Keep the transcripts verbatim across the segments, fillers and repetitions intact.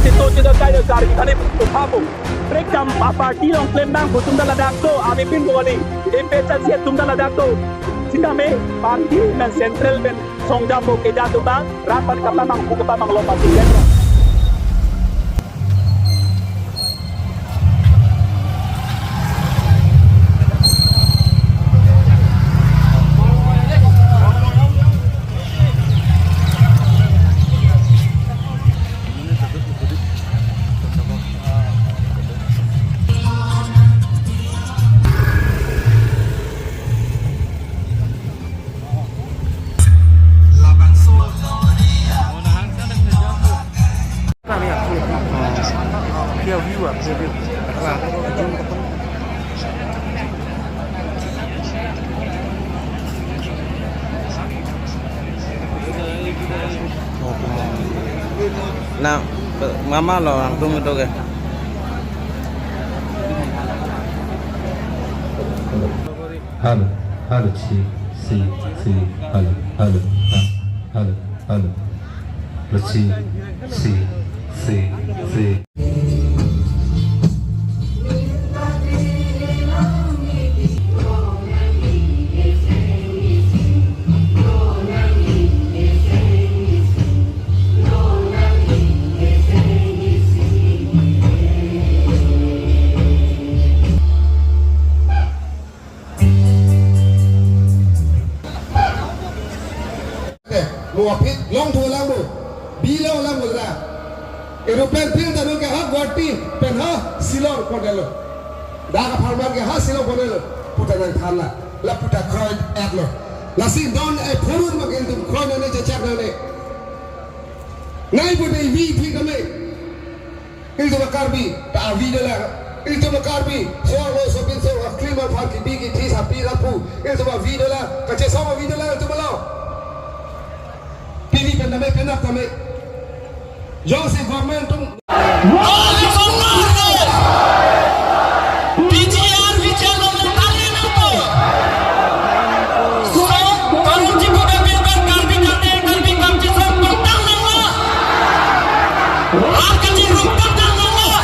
Sito sito kayo Karbi kani pupo. Prekjam a party along klem nang pu atum ta ladak do, amepin bo kali. M P H R C atum ta ladak do. Sitame party pen central pen songjam bo keja atum ta rat pen kapamang pu kapamang lo pasi klem. Na, mama lo, langsung itu ke. Hello, hello, si, si, si, hello, hello, ha, hello, hello. Hello, si, si, si, si. Mo aphi long thu lang mo. Bi long lang mo ra. Aeroplane pil ta nung ke ha Guwahati pen ha Shillong pondelo. Dak apharman ke ha Shillong pondelo. Pu ta nangthan la. La pu ta kroi-et lo. Lasi non e phurun ma ke tum kroi nangne chechak nangne. Nai pu ta ivi phi kame. Ilitum Karbi ta avi dolang. Ilitum Karbi, solo sopin so, aklim aphan kibi kithi sapi lapu. Ilitum avi dolang. Kachesong avi dolang ilitum lo. Pini pen tame, penap tame. Jongsi government atum P G R V G R lo tali nangpo. So, Karbi Anglong Karbi Karte, Karbi Karte song pantang nangma. Rat kachingrum pantang nangma.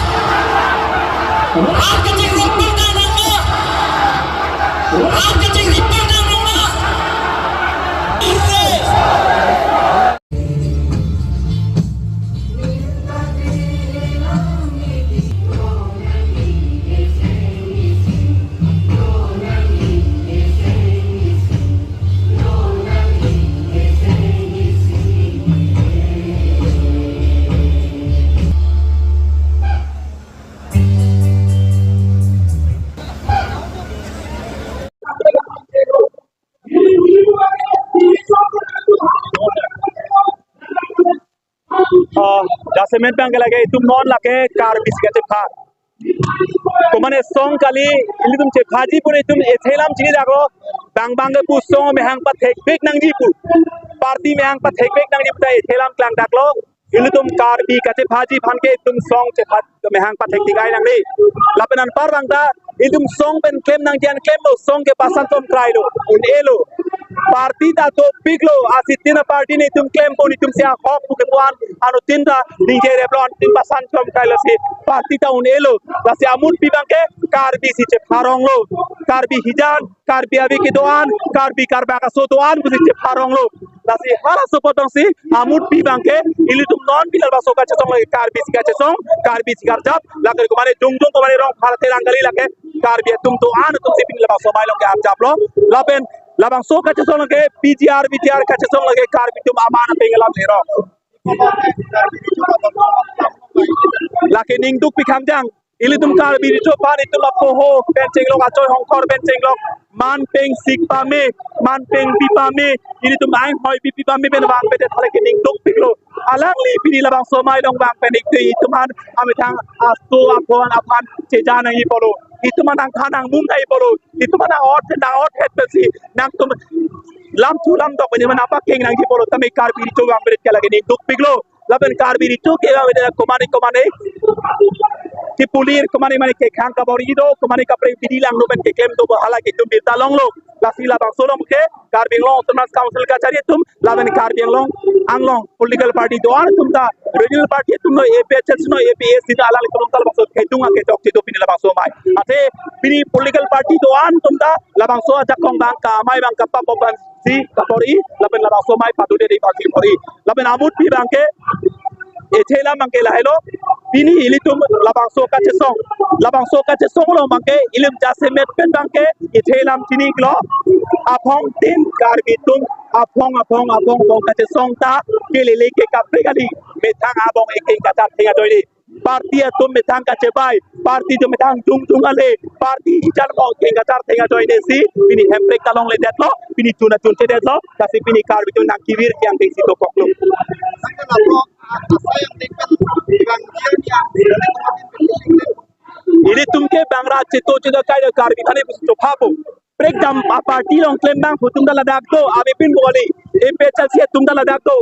Rat kachingrum pantang nangma. Rat kachingrum pantang nangma. Ah, jasemet abang ke lake itum non lake Karbi si kachepha. Komane song kali, ilitum chephaji pura itum ethe alam chini daklo. Bang bang ke pu song amehang pathekpik nangji pu. Party amehang pathekpik nangji pu ta ethe alam klang daklo. Ilitum Karbi kachephaji aphan ke itum song chepha amehang pathek tigai nangne. Lapen anpar abang ta ilitum song pen klem nangji an klemlo, song ke pasan tom krailo, un-elo. Party ta dopiklo, asitin a party ne itum klempon, itum si ahok pu kepu-an anuttin ta ningjere plon tin pasan tom krailo si party ta un-elo. Lasi amutpi abang ke Karbi si chepharonglo. Karbi hijan, Karbi ave kedo-an, Karbi Karbak aso do-an pusi chepharonglo. Lasi halaso apot tongsi amutpi abang ke ilitum non bilal baso kachesong lake Karbi si kachesong, Karbi si karjap, lake komane jongjong komane rong pharate lang kali lake Karbi atum do-an atum si pini labangso amei along ke arjaplo. Lapen labangso kachesong lake P G R V G R kachesong lake Karbi atum aman apeng alam lero. Lake ning dukpik hangjang. Ilitum Karbi richo aphan itum apoho pen chenglok, achoi hongkhor pen chenglok, man peng sik pame, man peng pi pame, ilitum aing hoi pi pi pame pen vangpet thala ke ning dukpiklo. Alangli pini labangso amei along vangpet ik te itum aphan amethang aso aphon aphan cheja nangji pulo. Itum aphan nangthan nangmum nangji pulo. Itum aphan nang-ot nang-othet pensi nangtum lam thu lam dok pen itum aphan nangpakeng nangji pulo. Tame Karbi richo vangpet ke lake ning dukpiklo. Lapen Karbi richo ke vang ave komane komane kepulir, komane mane kekhang kabor-i do, komane kaprek bidi langno pen keklem do, bo hala ke itum birta longlo. Lasi labangso along ke Karbi Anglong Autonomous Council kachari atum, lapen Karbi Anglong, Anglong political party do-an atum ta, regional party atum noi, A P H L C noi, A P H L C ta alanglitum ta labangso thedung akechok chedo pini labangso amei. Athe pini political party do-an atum ta labangso ajakong abang ka amei abang kapabom abang si kapor-i, lapen labangso amei padude di pasi kapor-i. Lapen amut pi abangke, ethe alam abangke lahelo, pini ilitum labangso kachesong, labangso kachesong along abangke, ilim jasemet pen abangke, ethe alam chini-iklo, aphong tin Karbi atum, aphong, aphong, aphong, aphong kachesong ta, kelele ke kaprek kali, methang abong eking kachartheng ajoine. Party atum methang kachebai, party atum methang jung jung ale, party ijal mo eking kachartheng ajoine si, pini Hemprek ta longledetlo, pini chun ta chunchedetlo, lasi pini Karbi atum nangkevir ke angthengsi dokoklo. Ilitum ke bang rat cheto cheto kai Karbi aphan pusi chophapo. Prekjam a party along klem abang atum ta ladak do, avepin bo kali, A P H L C atum ta ladak do.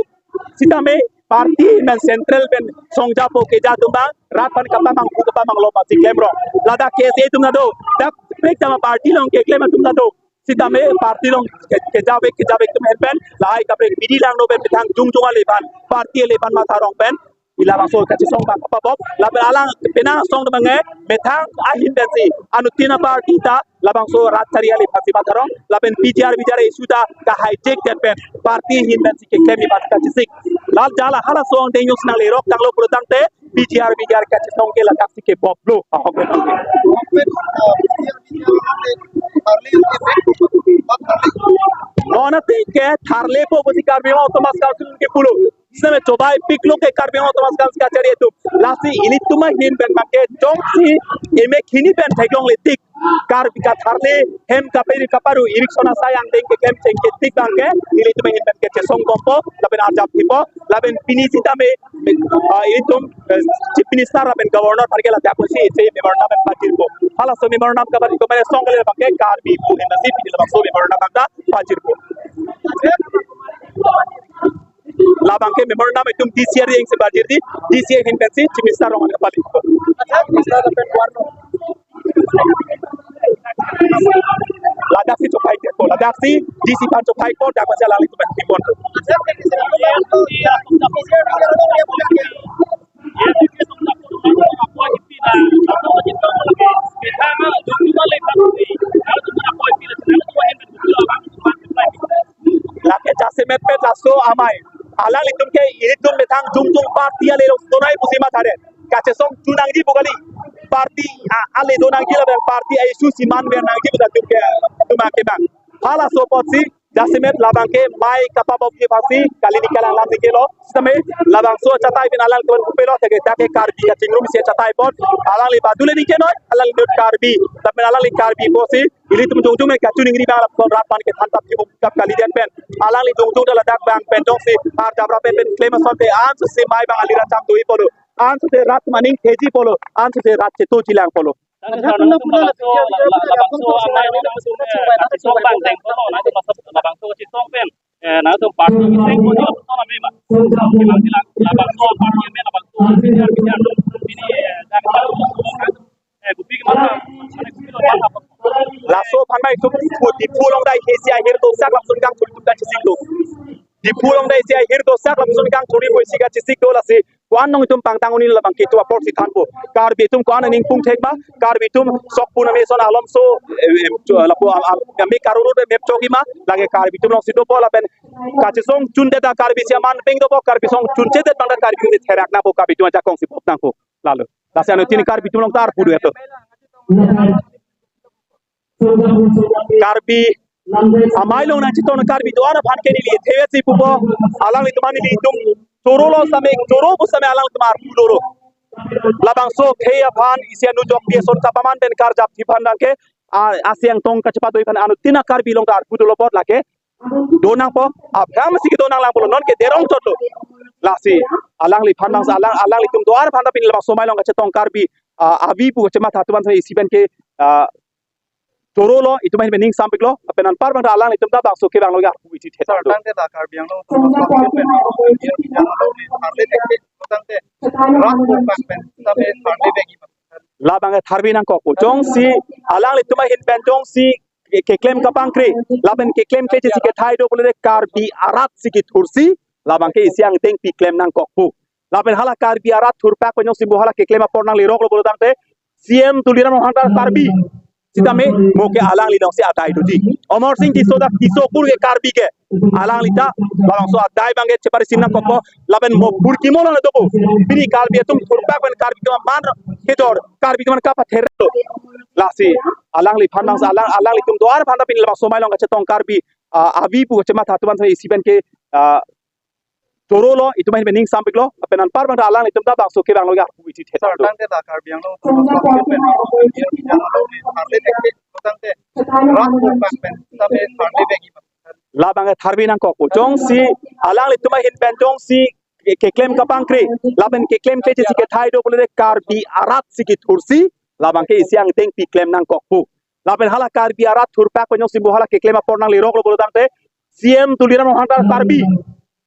Sitame party amen central pen songjapo keja atum abang, rat aphan kapamanghu kapamanglo masi klemrong. Ladak K S A atum ta do, dak prekjam a party along keklem atum ta do. Sitame party along ke-, kejavek, kejavek atum ahin pen, lahai kaprek bidi langno pen methang jung jung ale aphan, party ale aphan matharong pen, ila labangso kachesong abang kapabom, lapen alang penang asong abang e, methang ahin pensi, anuttin a party ta, labangso rat chari ale aphansi matharong, lapen P G R, V G R issue ta ka-hijack det pen, party ahin pensi keklem aphan kachesik. Lal jala hala song deng yung sinang lerok tanglo pulotangte, P G R, V G R kachesong ke ladaksi kebomlo. Ahok. Non athe ke tharlepo pusi Karbi Anglong Autonomous Council kepulo. Sitame chobaipiklo ke Karbi Anglong Autonomous Council kachari atum. Lasi ilitum ahin pen abangke jongsi emek hini pen theklongle tik, Karbi katharle hem kaperi kaparu eviction asai angdeng keklem chengke tik abangke, ilitum ahin pen kechesong bompo, lapen arjap thipo, lapen pini sitame, ah, ilitum, eh, Chief Minister lapen Governor aphan ke ladak pusi isi memorandum pen pajirpo. Halaso memorandum kapajirpo mane song kali abangke Karbi pu ahin nasi pini labangso memorandum abang ta pajirpo. Labangke memorandum itum D C R yang si pajirdi, D C R ahin pensi Chief Minister rong kapali. Ladaksi chopai ke, ladaksi D C aphan chopai ko, dak masa lali tu pen tipon. Lake jasemet pen laso amei. Alanglitum ke ilitum methang jung jung party ale along donai pusi mathare. Kachesong chun nangji pu kali. Party a-, ale do nangji lapen party a-issue si manver nangji pu atum ke, atum ke bang. Halaso apotsi jasemet labangke amei kapabom ke aphansi kali neli kalang lam neli kelo. Sitame labangso achatai pen alanglitum upelo, athe ke dak ke Karbi kachingrum si achatai apot. Alangli badule neli kenoi, alangli Karbi. Tapi alangli Karbi apotsi ilitum jung jung me kachiningri abang lapuson rat aphan kethan tap kibuk kap kalidet pen. Alangli jung jung ta ladak abang pen jongsi arjap rap pen klem asonte ansose amei abang alira cham doi pulo. Ansose rat aning theji pulo. Ansose rat cheto chelang pulo. Tangte sir, nangtum labangso, labangso amei nangtum, eh, kachesong abang deng pulo, nangtum labangso, labangso kachesong pen, eh, nangtum party keseng pulo, labangso amei ma. Labangso party amei, labangso bichar, bichar, pini, eh, dak, eh, kopi ke mata, mane kopi lo mata. Laso aphan mai tum pu Diphu along dai ke isi ahirdo sak lapuson kangthur atum kachesik do. Diphu along dai isi ahirdo sak lapuson kangthur pu isi kachesik do lasi. Ko-an nong itum pangtang un-e labang ke itum apor si thanpo. Karbi atum ko-an aning pung thek ma, Karbi atum sok pun ame son alom so, eh, eh, cho-, lapu am, am, kami karuru de mep choki ma, lake Karbi atum along si dopo lapen kachesong chundet ta Karbi si aman peng dopo, Karbi song chunchedet abang ta Karbi atum therak nangpo, Karbi atum ajakong si bop nangpo. Lalo. Lasi anuttin Karbi atum along ta arpu do eto. Karbi amei along nangchetong Karbi do-an aphan ke neli thewet si pupo, alanglitum an nelitum choro lo sitame, choro pu sitame alanglitum arpu dolo. Labangso khei aphan isi anu jok di eson kapaman pen karjap thi aphan abangke, a, asiang tong kachepatoi aphan anuttin Karbi along ta arpu dolo apot lake do nangpo, aphrang si kedo nang lang pulo, non ke derong chotlo. Lasi alangliphan abang, alang, alanglitum do-an aphan ta pini labangso amei along kachetong Karbi, a, avi pu kachematha atum an isi pen ke, a, choro lo, itum ahin pen ning sampiklo, lapen anpar abang ta alanglitum ta labangso kevang lo ya pu isi thet. Sir, tangte ta Karbi Anglong Autonomous Council pen, tangte, rat pu abang pen, tangte tharle begi. Labang tharve nangkok. Jongsi alanglitum ahin pen jongsi ke-, keklem kapangkre, lapen keklemkle si kethai do pulote Karbi arat si kethursi, labangke isi angdeng pi klem nangkokpo. Lapen hala Karbi arat thurpak pen jongsi mo hala keklem apor nangleroklo pulo tangte, C M Tuliram Ronghang ta Karbi. Sitame mo ke alangli alongsi adai doji. Amarsing Tisso ta Tisso kur ke Karbi ke. Alangli ta labangso adai abangke cheparisim nangkokpo. Lapen mo phurkimo along dopo. Pini Karbi atum thurpak pen Karbi keman kejor, Karbi keman kapatherak lo. Lasi alangliphan abang alang, alanglitum do-an aphan ta pini labangso amei along kachetong Karbi, ah, avi pu kachematha atum aphan isi pen ke, ah, choro lo, itum ahin pen ning sampik lo, lapen anpar abang ta alanglitum ta bangso kevang lo ya pu iti thetan lo. Tangte ta Karbi Anglong, tangte rat pen, tangte, labang ke tharve nangkokpo. Jongsi alanglitum ahin pen jongsi ke-, keklem kapangkre, lapen keklemkle si kethai do pulote Karbi arat si kethursi, labangke isi angdeng pi klem nangkokpo. Lapen hala Karbi arat thurpak pen jongsi mo hala keklem apor nangleroklo pulo tangte, C M Tuliram Ronghang ta Karbi.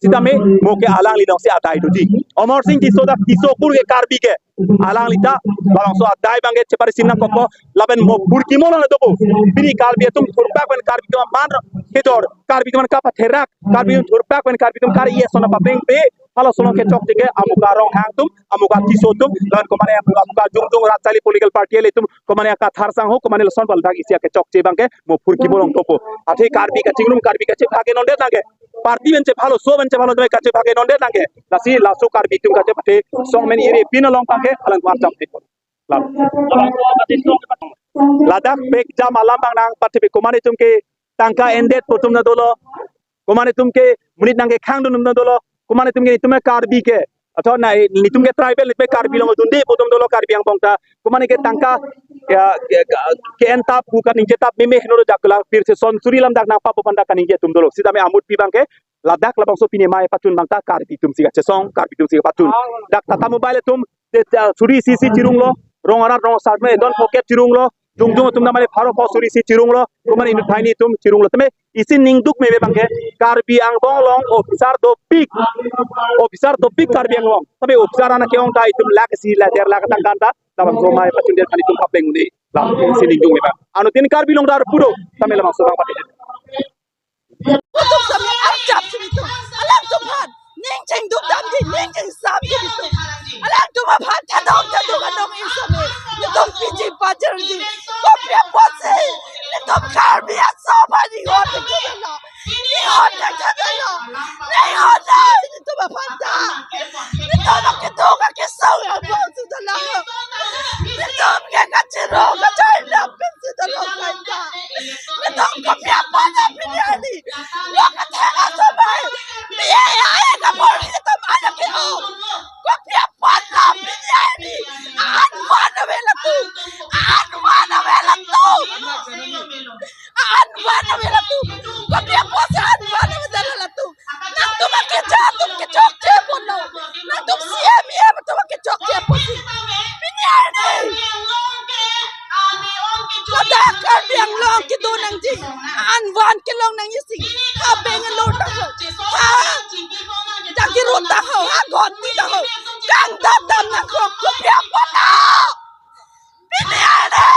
Sitame mo ke alangli alongsi adai doji. Amarsing Tisso ta Tisso kur ke Karbi ke. Alangli ta labangso adai abangke cheparisim nangkokpo. Lapen mo phurkimo along dopo. Pini Karbi atum thurpak pen Karbi keman kejor, Karbi keman kapatherak, Karbi atum thurpak pen Karbi atum kar-i ason paplengpe, halaso along kechokche ke amuka Ronghang atum, amuka Tisso atum, lapen komane amuka, amuka jongjong rat charli political party ilitum, komane Kathar sangho, komane lason bal dak isi kechokche abangke mo phurkimo along dopo. Athe Karbi kachingrum, Karbi kachebhage nondet nangke. Party pen chebhalo, so pen chebhalo, kachebhage nondet nangke. Lasi laso Karbi atum kachepathe song men iri pin along abangke alang warjam tepon. Lam. Ladak pek jam alam abang nangpathepi, komane atum ke tangka endet pu atum ta dolo. Komane atum ke monit nangkekhang dun atum ta dolo. Komane atum ke netum Karbi ke, atau na netum ke tribal, netum ke Karbi along dunde pu atum dolo Karbi angbong ta. Komane ke tangka ya, ya, ke-, ke-entap pu kaningjetap meme heno do jak la pirse son suri lam dak nangpapo aphan ta kaningje atum dolo. Sitame amutpi abangke ladak labangso pini amei pachun abang ta Karbi atum si kachesong, Karbi atum si kapachun. Dak Tata Mobile atum, de, de, suri isi si chirunglo, rong arat rong asar me don't forget chirunglo, jongjong atum ta mane pharo pho suri isi chirunglo, komane inut banghini atum chirunglo. Tame isi ningduk meme abangke Karbi angbong along officer dopik, officer dopik Karbi angbong. Tame officer ana ke-ong ta itum lakh isi lakh der lakh tangka ta, labangso amei pachun det aphan itum papleng un-e. Lam isi ningduk meme abang. Anuttin Karbi Anglong ta arpu do, tame labangso abang pati. Atum sami arjap si itum. Alangtum aphan ning chingduk damji, ning chingsam ji itum. Alangtum aphan thadok thadok anong isami. Itum piji pajarji. Kopi apotsi itum Karbi aso aphan inghon thekthedetlo. Inghon thekthedetlo. Inghon thekthedetlo itum aphan ta. Itum akidung akesung aphan sudahlo. Itum ke kachirong kachai lam pen sudahlo kaita. Itum kopi apot ta pini arni lo kathek aso bai. Biya ya ya kapor itum anak ke o. Kopi apot ta pini arni. An van ave latum. An van ave latum. An van ave latum. Kopi apot ta an van ave latum. Nangtum akechok atum kechokche ponlo. Nangtum C M, E M atum kechokche ponsi. Pini arni ladak Karbi Anglong kedo nangji. An van kelong nangji si. Ha Bangalore ta ho. Ha Jagiroad ta ho. Ha Guwahati ta ho. Kangdam dam nangkok kopi apot ta. Pini arni.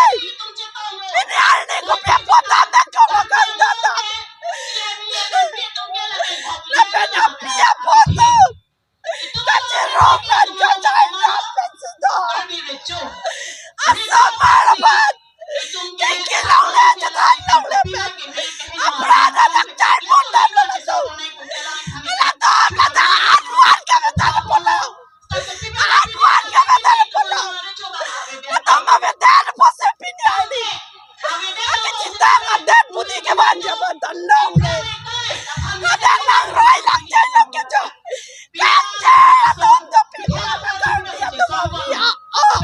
Pini arni kopi apot ta nangkok kangdam dam. Lapen api apot ta. Kachirong pen kachai lam pen sudahlo. Asomar aphan. Kiki longle, chethan longle pen. Apran adak chai pon damlo laso. Latum kata an van ke betal ponlo. An van ke betal ponlo. Latum ke betal ponsi pini arni. Ake chinta ngadan puni ke ban jaban ta longle. Ngadan lang roi lang chai lang kecho. Kangje atum dopik lo, kangje atum dopik lo. Oh.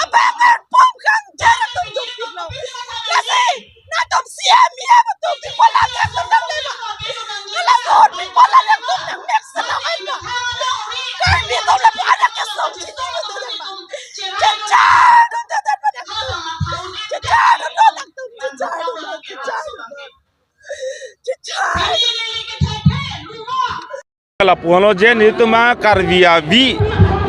Abang er pom kangje atum dopik lo. Lasi, nangtum C M, E M atum pi pola atum nang lema. Nangtum pi pola atum nang mek selama ini. Karbi atum lapu anak kesung chini atum lema. Chichar atum atum anak atum. Chichar atum anak atum. Chichar atum, chichar atum. Chichar. Lapu-anlo je nelitum a Karbi avi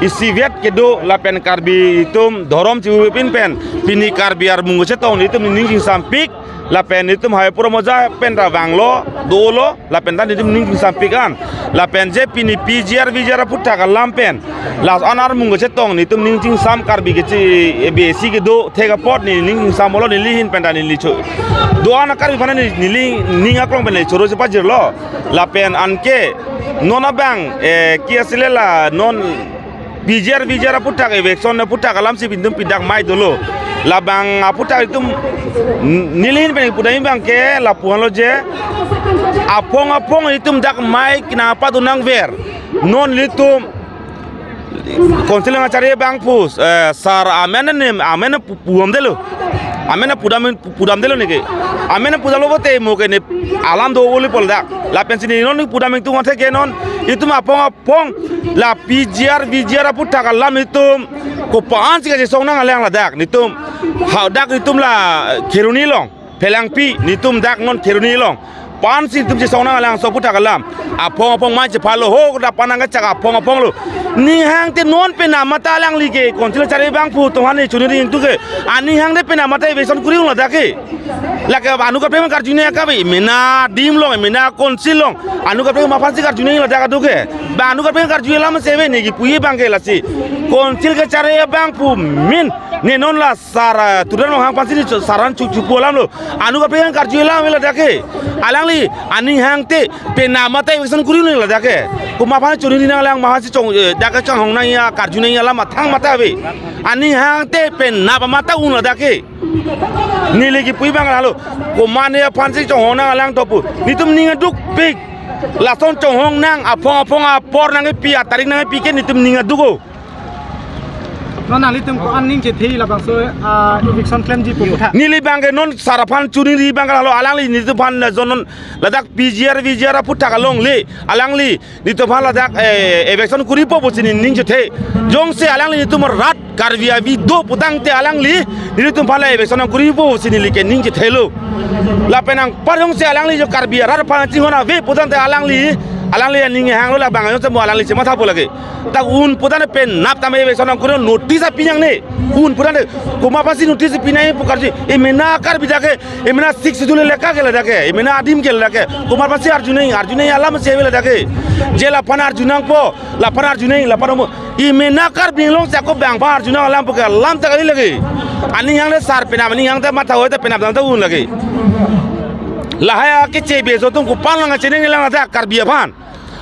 isivet kedo lapen Karbi atum dhorom chibu pinpen pini Karbi armung chetong nelitum ning chingsampik Lapen netum hai pura moja pen ta vanglo, dolo, lapen ta netum ning chingsampik an. Lapen je pini P G R, V G R aputhak alam pen. Last an armung kachetong netum ning chingsam Karbi kechi, eh, B C kedo thek apot ne ning chingsam olo neli ahin pen ta neli cho. Do-an a Karbi aphan ne neli ning aklong pen ne choro chepajirlo. Lapen anke non abang, eh, ke ase le la non P G R, V G R aputhak eviction aputhak alam si pintum pidak mai dolo. Labang aputhak itum n-, neli ahin pen pudam abang ke lapu-anlo je. Aphong aphong itum dak mai kena padu nangver. Non ilitum Council kachari abangphu, eh, sir amen ne, amen pu-, pudamdelo. Amen pudam, pudamdelo neke. Amen pudamlo pote mo ke ne alam do uli pol dak. Lapen si ne non pudam ingtung athe ke non itum aphong aphong la P G R, V G R aputhak alam itum kopi-an si kachesong nanglang ladak. Netum hadak itum la Kheroni along, Phelangpi, netum dak non Kheroni along. Pi-an si itum chesong nanglang so aputhak alam. Aphong aphong mai chephalo ho, dak pi-an nangkachak aphong aphong lo. Ning hangte non penap matha alangli ke Council kachari abangphu atum aphan ne choningri ingtung ke. Aning hangte penap matha eviction kuri-un ladak ke. Lake anut kaprek karjunang kave, mena adim along, mena Council along. Anut kaprek komat aphan si karjunang ladak adu ke. Ba anut kaprek karju alam si ave ne kipu abang ke lasi. Council kachari abangphu amen ne non la sir, eh, Tuliram Ronghang aphan si ne cho-, sir an chu-, chupu alam lo. Anut kaprek karju alam ladak ke. Alangli aning hangte penap matha eviction kuri-un ladak ke. Komat aphan choningri nanglang, komat aphan si chong, eh, dak kachanghong nangji, karju nangji alam athang matha ave. Aning hangte penap matha un ladak ke. Neli kipu abang halo. Komat ne aphan si chonghong nanglang topu. Netum ning adukpik. Lason chonghong nang aphong aphong apor nangkepi, atarik nangkepi ke netum ning aduk o. Non nanglitum ko-an ning chethe labangso, ah, eviction klemji pu aphuthak? Neli abang ke non sir aphan choningri abang halo, alangli netum aphan la jonon ladak P G R, V G R aputhak along le. Alangli netum aphan ladak, eh, eviction kuripo pusi ne ning chethe. Jongsi alangli netum rat Karbi avi do putangte alangli netum aphan la eviction nangkuripo pusi neli ke ning chethelo. Lapen anpar jongsi alangli jo Karbi arat aphan chinghon ave putangte alangli, alangli aning hanglo labang jongsi mo alangli chemathapo lake. Dak un putangte penap tame eviction nangkuri notice api nangne. Un putangte komat aphan si notice pi nangji pu karju. E mena Karbi dak ke, e mena Sixth Schedule elaka ke ladak ke, e mena adim ke ladak ke. Komat aphan si arju nangji, arju nangji alam si ave ladak ke. Je laphan arju nangpo, laphan arju nangji, laphan mo. E mena Karbi Anglong si ako bang aphan arju nang alam pu ke alam ta kali lake. Aning hangte sir penap, aning hangte matha ave te penap dam ta un lake. Lahai akeche beso atum kopi-an lang cheningri lang ladak Karbi aphan.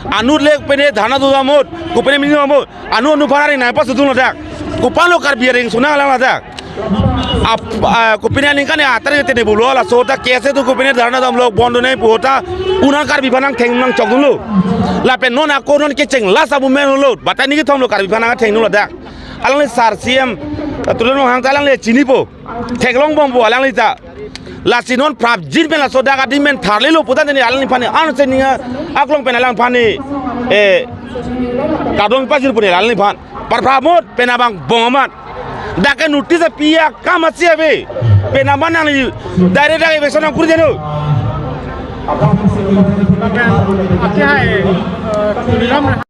Anut le kopine dharna do damot, kopine mini damot, anut anut aphan aring nangpasodun ladak. Kopi-an lo Karbi aring so nanglang ladak. Ap, ah, kopine aningkan ya atar te ne bulo laso ta case atum kopine dharna damlo bon do nangji pu ta un-an Karbi aphan nangtheng nangchokdunlo. Lapen non ako non kecheng last abu men lo. Batai ni kethom lo Karbi aphan nangthengdun ladak. Alangli sir C M, Tuliram Ronghang ta alangli chinipo. Theklongbompo alangli ta. Lasi non prapjin pen laso dak adim pen tharlelo putangte ne alangliphan ne anse ning aklong pen alangliphan ne, eh, kardom pajirpo ne alangliphan. Par pramot penap angbong amat. Dak ke notice api akam si ave. Penap ma nangli direct dak eviction nangkuri deno. Ake hai, eh, Tuliram